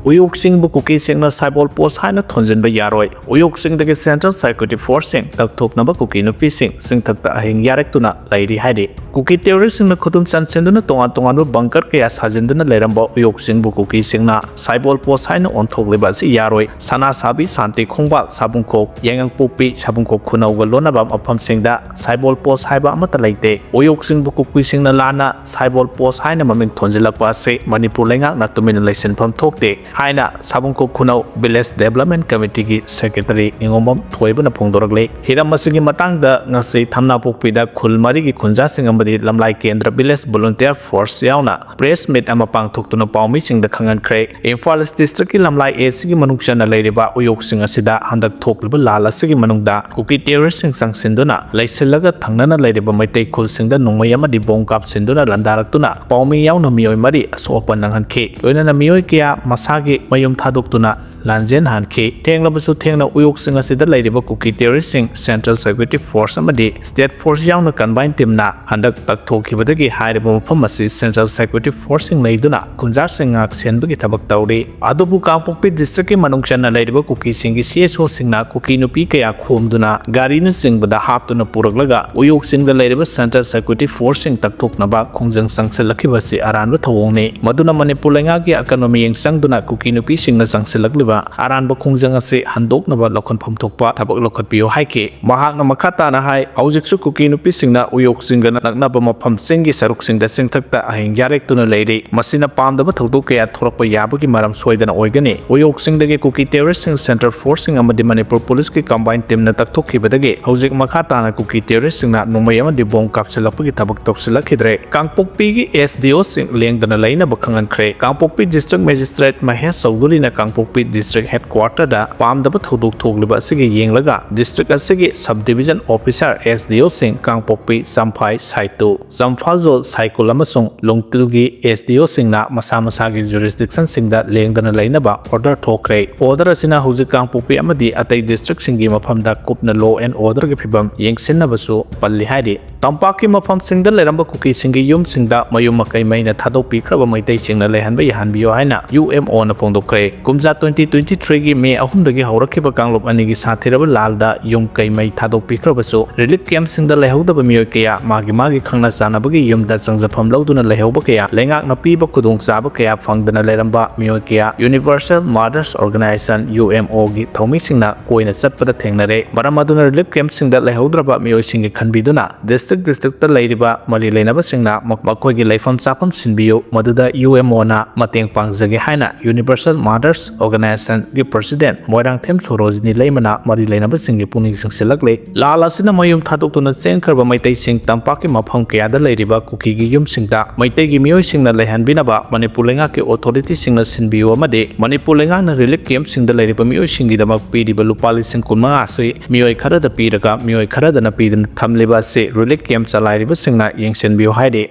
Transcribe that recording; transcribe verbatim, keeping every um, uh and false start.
ꯎꯌꯣꯛꯁꯤꯡꯕꯨ ꯀꯨꯀꯤꯁꯤꯡꯅ ꯁꯥꯏꯕꯣꯜ ꯄꯣꯁ ꯍꯥꯏꯅ ꯊꯣꯟꯖꯤꯟꯕ ꯌꯥꯔꯣꯏ꯫ ꯎꯌꯣꯛꯁꯤꯡꯗꯒꯤ Central Security Forceꯁꯤꯡ ꯇꯛꯊꯣꯛꯅꯕ ꯀꯨꯀꯤ ꯅꯨꯄꯤꯁꯤꯡ ꯆꯤꯡꯊꯛꯇ ꯑꯍꯤꯡ ꯌꯥꯔꯦꯛꯇꯨꯅ ꯂꯩꯔꯤ ꯍꯥꯏꯔꯤ꯫ ꯀꯨꯀꯤ terroristꯁꯤꯡꯅ ꯈꯨꯗꯨꯝ ꯆꯟꯁꯤꯟꯗꯨꯅ ꯇꯣꯉꯥꯟ ꯇꯣꯉꯥꯟꯕ bunker ꯀꯌꯥ ꯁꯥꯖꯤꯟꯗꯨꯅ ꯂꯩꯔꯝꯕ ꯎꯌꯣꯛꯁꯤꯡꯕꯨ ꯀꯨꯀꯤꯁꯤꯡꯅ ꯁꯥꯏꯕꯣꯜ ꯄꯣꯁ ꯍꯥꯏꯅ ꯑꯣꯟꯊꯣꯛꯂꯤꯕ ꯑꯁꯤ ꯌꯥꯔꯣꯏ꯫ ꯁꯅꯥꯁꯥꯕꯤ, ꯁꯥꯟꯇꯤ ꯈꯣꯡꯕꯥꯜ, ꯁꯥꯕꯨꯡꯈꯣꯛ, ꯌꯥꯏꯉꯪꯄꯣꯛꯄꯤ, ꯁꯥꯕꯨꯡꯈꯣꯛ ꯈꯨꯅꯧꯒ ꯂꯣꯟꯅꯕ ꯃꯐꯝꯁꯤꯡꯗ ꯁꯥꯏꯕꯣꯜ ꯄꯣꯁ ꯍꯥꯏꯕ ꯑꯃꯠꯇ ꯂꯩꯇꯦ꯫ ꯎꯌꯣꯛꯁꯤꯡꯕꯨ ꯀꯨꯀꯤꯁꯤꯡꯅ ꯂꯥꯟꯅ ꯁꯥꯏꯕꯣꯜ ꯄꯣꯁ ꯍꯥꯏꯅ ꯃꯃꯤꯡ ꯊꯣꯟꯖꯤꯜꯂꯛꯄ ꯑꯁꯤ ꯃꯅꯤꯄꯨꯔ ꯂꯩꯉꯥꯛꯅ ꯇꯨꯃꯤꯟꯅ ꯂꯩꯁꯤꯟꯐꯝ ꯊꯣꯛꯇꯦ ꯍꯥꯏꯅ ꯁꯥꯕꯨꯡꯈꯣꯛ ꯈꯨꯅꯧ Village Development Committeeꯒꯤ Secretary ꯅꯤꯉꯣꯝꯕꯝ ꯊꯣꯏꯕꯅ ꯐꯣꯡꯗꯣꯔꯛꯂꯤ꯫ ꯍꯤꯔꯝ ꯑꯁꯤꯒꯤ ꯃꯇꯥꯡꯗ ꯉꯁꯤ ꯊꯝꯅꯥꯄꯣꯛꯄꯤꯗ ꯈꯨꯜ ꯃꯔꯤꯒꯤ ꯈꯨꯟꯖꯥꯁꯤꯡ ꯑꯃꯗꯤ ꯂꯝꯂꯥꯏ ꯀꯦꯟꯗ꯭ꯔ Village Volunteer Force ꯌꯥꯎꯅ press meet ꯑꯃ ꯄꯥꯡꯊꯣꯛꯇꯨꯅ ꯄꯥꯎꯃꯤꯁꯤꯡꯗ ꯈꯪꯍꯟꯈ꯭ꯔꯦ꯫ ꯏꯝꯐꯥꯜ East Districtꯀꯤ ꯂꯝꯂꯥꯏ Aꯒꯤ ꯃꯅꯨꯡ ꯆꯟꯅ ꯂꯩꯔꯤꯕ ꯎꯌꯣꯛꯁꯤꯡ ꯑꯁꯤꯗ ꯍꯟꯗꯛ ꯊꯣꯛꯂꯤꯕ ꯂꯥꯜ ꯑꯁꯤꯒꯤ ꯃꯅꯨꯡꯗ ꯀꯨꯀꯤ terroristꯁꯤꯡ ꯆꯪꯁꯤꯟꯗꯨꯅ ꯂꯩꯁꯤꯜꯂꯒ ꯊꯪꯅꯅ ꯂꯩꯔꯤꯕ ꯃꯩꯇꯩ ꯈꯨꯜꯁꯤꯡꯗ ꯅꯣꯡꯃꯩ ꯑꯃꯗꯤ bomb ꯀꯥꯞꯁꯤꯟꯗꯨꯅ ꯂꯥꯟꯗꯥꯔꯛꯇꯨꯅ ꯄꯥꯎꯃꯤ ꯌꯥꯎꯅ ꯃꯤꯑꯣꯏ ꯃꯔꯤ ꯑꯁꯣꯛ ꯑꯄꯟ ꯅꯪꯍꯟꯈꯤ꯫ ꯂꯣꯏꯅꯅ ꯃꯤꯑꯣꯏ ꯀꯌꯥ ꯃꯁꯥꯒꯤ ꯃꯌꯨꯝ ꯊꯥꯗꯣꯛꯇꯨꯅ ꯂꯥꯟꯖꯦꯟ ꯍꯥꯟꯈꯤ꯫ ꯊꯦꯡꯂꯕꯁꯨ ꯊꯦꯡꯅ ꯎꯌꯣꯛꯁꯤꯡ ꯑꯁꯤꯗ ꯂꯩꯔꯤꯕ ꯀꯨꯀꯤ terroristꯁꯤꯡ Central Security Force ꯑꯃꯗꯤ State Force ꯌꯥꯎꯅ combine teamꯅ ꯍꯟꯗꯛ ꯇꯛꯊꯣꯛꯈꯤꯕꯗꯒꯤ ꯍꯥꯏꯔꯤꯕ ꯃꯐꯝ ꯑꯁꯤ Central Security Forceꯁꯤꯡ ꯂꯩꯗꯨꯅ ꯈꯨꯟꯖꯥꯁꯤꯡ ꯉꯥꯛ ꯁꯦꯟꯕꯒꯤ ꯊꯕꯛ ꯇꯧꯔꯤ꯫ ꯑꯗꯨꯕꯨ ꯀꯥꯡꯄꯣꯛꯄꯤ Districtꯀꯤ ꯃꯅꯨꯡ ꯆꯟꯅ ꯂꯩꯔꯤꯕ ꯀꯨꯀꯤꯁꯤꯡꯒꯤ CSOꯁꯤꯡꯅ ꯀꯨꯀꯤ ꯅꯨꯄꯤ ꯀꯌꯥ ꯈꯣꯝꯗꯨꯅ ꯒꯥꯔꯤꯅꯆꯤꯡꯕꯗ ꯍꯥꯞꯇꯨꯅ ꯄꯨꯔꯛꯂꯒ ꯎꯌꯣꯛꯁꯤꯡꯗ ꯂꯩꯔꯤꯕ Central Security Forceꯁꯤꯡ ꯇꯛꯊꯣꯛꯅꯕ ꯈꯣꯡꯖꯪ ꯆꯪꯁꯤꯜꯂꯛꯈꯤꯕꯁꯤ ꯑꯔꯥꯟꯕ ꯊꯧꯑꯣꯡꯅꯤ꯫ ꯃꯗꯨꯅ ꯃꯅꯤꯄꯨꯔ ꯂꯩꯉꯥꯛꯀꯤ ꯑꯀꯟꯕ ꯃꯤꯠꯌꯦꯡ ꯆꯪꯗꯨꯅ ꯀꯨꯀꯤ ꯅꯨꯄꯤꯁꯤꯡꯅ ꯆꯪꯁꯤꯜꯂꯛꯂꯤꯕ ꯑꯔꯥꯟꯕ ꯈꯣꯡꯖꯪ ꯑꯁꯤ ꯍꯟꯗꯣꯛꯅꯕ ꯂꯧꯈꯠꯐꯝ ꯊꯣꯛꯄ ꯊꯕꯛ ꯂꯧꯈꯠꯄꯤꯌꯨ ꯍꯥꯏꯈꯤ꯫ ꯃꯍꯥꯛꯅ ꯃꯈꯥ ꯇꯥꯅ ꯍꯥꯏ, ꯍꯧꯖꯤꯛꯁꯨ ꯀꯨꯀꯤ ꯅꯨꯄꯤꯁꯤꯡꯅ ꯎꯌꯣꯛꯁꯤꯡꯒ ꯅꯛꯅꯕ ꯃꯐꯝ ꯆꯤꯡꯒꯤ ꯁꯔꯨꯛꯁꯤꯡꯗ ꯆꯤꯡꯊꯛꯇ ꯑꯍꯤꯡ ꯌꯥꯔꯦꯛꯇꯨꯅ ꯂꯩꯔꯤ꯫ ꯃꯁꯤꯅ ꯄꯥꯝꯗꯕ ꯊꯧꯗꯣꯛ ꯀꯌꯥ ꯊꯣꯛꯂꯛꯄ ꯌꯥꯕꯒꯤ ꯃꯔꯝ ꯁꯣꯏꯗꯅ ꯑꯣꯏꯒꯅꯤ꯫ ꯎꯌꯣꯛꯁꯤꯡꯗꯒꯤ ꯀꯨꯀꯤ terroristꯁꯤꯡ Central Forceꯁꯤꯡ ꯑꯃꯗꯤ ꯃꯅꯤꯄꯨꯔ Policeꯀꯤ combine teamꯅ ꯇꯛꯊꯣꯛꯈꯤꯕꯗꯒꯤ ꯍꯧꯖꯤꯛ ꯃꯈꯥ ꯇꯥꯅ ꯀꯨꯀꯤ terroristꯁꯤꯡꯅ ꯅꯣꯡꯃꯩ ꯑꯃꯗꯤ bomb ꯀꯥꯞꯁꯤꯜꯂꯛꯄꯒꯤ ꯊꯕꯛ ꯇꯧꯁꯤꯜꯂꯛꯈꯤꯗ꯭ꯔꯦ꯫ ꯀꯥꯡꯄꯣꯛꯄꯤꯒꯤ SDOꯁꯤꯡ ꯂꯦꯡꯗꯅ ꯂꯩꯅꯕ ꯈꯪꯍꯟꯈ꯭ꯔꯦ꯫ ꯀꯥꯡꯄꯣꯛꯄꯤ District Magistrate ꯃꯍꯦꯁ ꯆꯧꯙꯨꯔꯤꯅ ꯀꯥꯡꯄꯣꯛꯄꯤ District Headquarterꯗ ꯄꯥꯝꯗꯕ ꯊꯧꯗꯣꯛ ꯊꯣꯛꯂꯤꯕ ꯑꯁꯤꯒꯤ ꯌꯦꯡꯂꯒ district ꯑꯁꯤꯒꯤ Sub Division Officer, SDOꯁꯤꯡ ꯀꯥꯡꯄꯣꯛꯄꯤ, ꯆꯝꯐꯥꯏ, ꯁꯥꯏꯇꯨ, ꯆꯝꯐꯥꯜꯖꯣꯜ, ꯁꯥꯏꯀꯨꯜ ꯑꯃꯁꯨꯡ ꯂꯣꯡꯇꯤꯜꯒꯤ SDOꯁꯤꯡꯅ ꯃꯁꯥ ꯃꯁꯥꯒꯤ jurisdictionꯁꯤꯡꯗ ꯂꯦꯡꯗꯅ ꯂꯩꯅꯕ order ꯊꯣꯛꯈ꯭ꯔꯦ꯫ Order ꯑꯁꯤꯅ ꯍꯧꯖꯤꯛ ꯀꯥꯡꯄꯣꯛꯄꯤ ꯑꯃꯗꯤ ꯑꯇꯩ districtꯁꯤꯡꯒꯤ ꯃꯐꯝꯗ ꯀꯨꯞꯅ law and orderꯒꯤ ꯐꯤꯕꯝ ꯌꯦꯡꯁꯤꯟꯅꯕꯁꯨ ꯄꯜꯂꯤ ꯍꯥꯏꯔꯤ꯫ ꯇꯝꯄꯥꯛꯀꯤ ꯃꯐꯝꯁꯤꯡꯗ ꯂꯩꯔꯝꯕ ꯀꯨꯀꯤꯁꯤꯡꯒꯤ ꯌꯨꯝꯁꯤꯡꯗ ꯃꯌꯨꯝ ꯃꯀꯩ ꯃꯩꯅ ꯊꯥꯗꯣꯛꯄꯤꯈ꯭ꯔꯕ ꯃꯩꯇꯩꯁꯤꯡꯅ ꯂꯩꯍꯟꯕ ꯌꯥꯍꯟꯕꯤꯌꯨ ꯍꯥꯏꯅ UMO ꯐꯣꯡꯗꯣꯛꯈ꯭ꯔꯦ꯫ ꯀꯨꯝꯖꯥ twenty twenty-three ꯒꯤ ꯃꯦ ꯑꯍꯨꯝꯗꯒꯤ ꯍꯧꯔꯛꯈꯤꯕ ꯀꯥꯡꯂꯨꯞ ꯑꯅꯤꯒꯤ ꯁꯥꯊꯤꯔꯕ ꯂꯥꯜꯗ ꯌꯨꯝ ꯀꯩ ꯃꯩ ꯊꯥꯗꯣꯛꯄꯤꯈ꯭ꯔꯕꯁꯨ, relief camp ꯁꯤꯡꯗ ꯂꯩꯍꯧꯗꯕ ꯃꯤꯑꯣꯏ ꯀꯌꯥ ꯃꯥꯒꯤ ꯃꯥꯒꯤ ꯈꯪꯅ ꯆꯥꯟꯅꯕꯒꯤ ꯌꯨꯝꯗ ꯆꯪꯖꯐꯝ ꯂꯧꯗꯨꯅ ꯂꯩꯍꯧꯕ ꯀꯌꯥ, ꯂꯩꯉꯥꯛꯅ ꯄꯤꯕ ꯈꯨꯗꯣꯡꯆꯥꯕ ꯀꯌꯥ ꯐꯪꯗꯅ ꯂꯩꯔꯝꯕ ꯃꯤꯑꯣꯏ ꯀꯌꯥ Universal Mothers Organization, U M O ꯒꯤ ꯊꯧꯃꯤꯁꯤꯡꯅ ꯀꯣꯏꯅ ꯆꯠꯄꯗ ꯊꯦꯡꯅꯔꯦ꯫ ꯃꯔꯝ ꯑꯗꯨꯅ relief camp ꯁꯤꯡꯗ ꯂꯩꯍꯧꯗ꯭ꯔꯕ ꯃꯤꯑꯣꯏꯁꯤꯡꯒꯤ ꯈꯟꯕꯤꯗꯨꯅ district district ꯇ ꯂꯩꯔꯤꯕ ꯃꯔꯤ ꯂꯩꯅꯕꯁꯤꯡꯅ ꯃ-, ꯃꯈꯣꯏꯒꯤ ꯂꯩꯐꯝ ꯆꯥꯐꯝ ꯁꯤꯟꯕꯤꯌꯨ, ꯃꯗꯨꯗ U M O ꯅ ꯃꯇꯦꯡ ꯄꯥꯡꯖꯒꯦ ꯍꯥꯏꯅ Universal Mothers Organization ꯒꯤ president ꯃꯣꯏꯔꯥꯡꯊꯦꯝ ꯁꯣꯔꯣꯖꯤꯅꯤ ꯂꯩꯃꯅ ꯃꯔꯤ ꯂꯩꯅꯕꯁꯤꯡꯒꯤ ꯄꯨꯛꯅꯤꯡ ꯆꯤꯡꯁꯤꯜꯂꯛꯂꯤ꯫ ꯂꯥꯜ ꯑꯁꯤꯅ ꯃꯌꯨꯝ ꯊꯥꯗꯣꯛꯇꯨꯅ ꯆꯦꯟꯈ꯭ꯔꯕ ꯃꯩꯇꯩꯁꯤꯡ ꯇꯝꯄꯥꯛꯀꯤ ꯃꯐꯝ ꯀꯌꯥꯗ ꯂꯩꯔꯤꯕ ꯀꯨꯀꯤꯒꯤ ꯌꯨꯝꯁꯤꯡꯗ ꯃꯩꯇꯩꯒꯤ ꯃꯤꯑꯣꯏꯁꯤꯡꯅ ꯂꯩꯍꯟꯕꯤꯅꯕ ꯃꯅꯤꯄꯨꯔ ꯂꯩꯉꯥꯛꯀꯤ authority ꯁꯤꯡꯅ ꯁꯤꯟꯕꯤꯌꯨ ꯑꯃꯗꯤ ꯃꯅꯤꯄꯨꯔ ꯂꯩꯉꯥꯛꯅ relief camp ꯁꯤꯡꯗ ꯂꯩꯔꯤꯕ ꯃꯤꯑꯣꯏꯁꯤꯡꯒꯤꯗꯃꯛ ꯄꯤꯔꯤꯕ ꯂꯨꯄꯥ ꯂꯤꯁꯤꯡ ꯀꯨꯟꯃꯉꯥ ꯑꯁꯤ ꯃꯤꯑꯣꯏ ꯈꯔꯗ ꯄꯤꯔꯒ ꯃꯤꯑꯣꯏ ꯈꯔꯗꯅ ꯄꯤꯗꯅ ꯊꯝꯂꯤꯕ ꯑꯁꯤ relief camp ꯆꯂꯥꯏꯔꯤꯕꯁꯤꯡꯅ ꯌꯦꯡꯁꯤꯟꯕꯤꯌꯨ ꯍꯥꯏꯔꯤ꯫